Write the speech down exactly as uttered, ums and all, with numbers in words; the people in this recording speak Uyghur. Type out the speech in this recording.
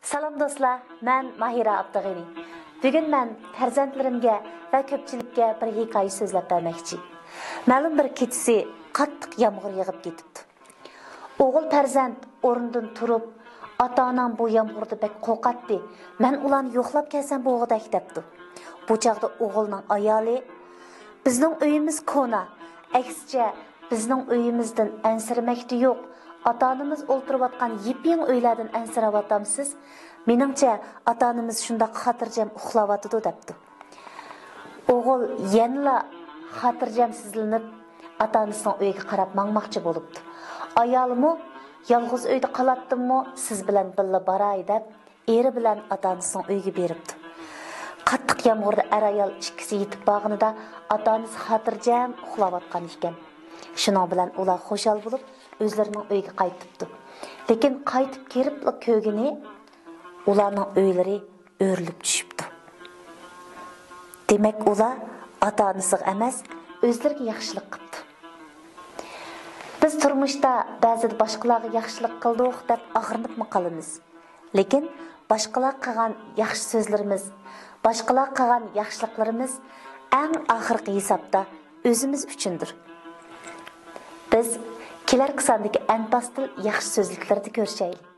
سالام دوستلار، مەن ماھىرە ئابدۇغېنى. بۈگۈن مەن پەرزەنتلىرىمگە ۋە كۆپچىلىككە بىر ھېكايە سۆزلەپ بەرمەكچى. مەلۇم بىر كېچىسى قاتتىق يامغۇر يېغىپ كېتىپتۇ. ئوغۇل پەرزەنت ئورنىدىن تۇرۇپ، «ئاتا-ئانام بۇ يامغۇردا بەك قورقاتتى، مەن ئۇلارنى يوقلاپ كەلسەم بولغۇدەك» دەپتۇ. بۇ چاغدا ئوغۇلنىڭ ئايالى، «بىزنىڭ ئۆيىمىز كونا، ئەكسىچە، بىزنىڭ ئۆيىمىزدىن ئەنسىرىمەكتە يوق، ئاتا-ئانىمىز ئولتۇرۇۋاتقان يېپيېڭى ئۆيلەردىن ئەنسىرەۋاتامسىز؟ مېنىڭچە، ئاتا-ئانىمىز شۇنداق خاتىرجەم ئۇخلاۋاتىدۇ» دەپتۇ. ئوغۇل يەنىلا خاتىرجەمسىزلىنىپ، ئاتا-ئانىسىنىڭ ئۆيىگە قاراپ ماڭماقچى بولۇپتۇ. ئايالىمۇ، «يالغۇز ئۆيدە قالاتتىممۇ، سىز بىلەن بىللە باراي» دەپ، ئېرى بىلەن ئاتا-ئانىسىنىڭ ئۆيىگە بېرىپتۇ. قاتتىق يامغۇردا ئەر-ئايال ئىككىسى يېتىپ بارغىنىدا، ئاتا-ئانىسى خاتىرجەم ئۇخلاۋاتقان ئىكەن. شۇنىڭ بىلەن ئۇلار خۇشال بولۇپ، ئۆزلىرىنىڭ ئۆيىگە قايتىپتۇ. لېكىن قايتىپ كېلىپلا كۆرگىنى، ئۇلارنىڭ ئۆيلىرى ئۆرۈلۈپ چۈشۈپتۇ. دېمەك، ئۇلار ئاتا-ئانىسىغا ئەمەس، ئۆزلىرىگە ياخشىلىق قىپتۇ. بىز تۇرمۇشتا بەزىدە باشقىلارغا ياخشىلىق قىلدۇق دەپ ئاغرىنىپمۇ قالىمىز. لېكىن باشقىلار قىلغان ياخشى سۆزلىرىمىز، باشقىلار قىلغان ياخشىلىقلىرىمىز ئەڭ ئاخىرقى ھېسابتا ئۆزىمىز ئۈچۈندۇر. بىز كېلەركى ساندىكى ئەنپاستىل ياخشى سۆزلۈكلەردە كۆرۈشەيلى.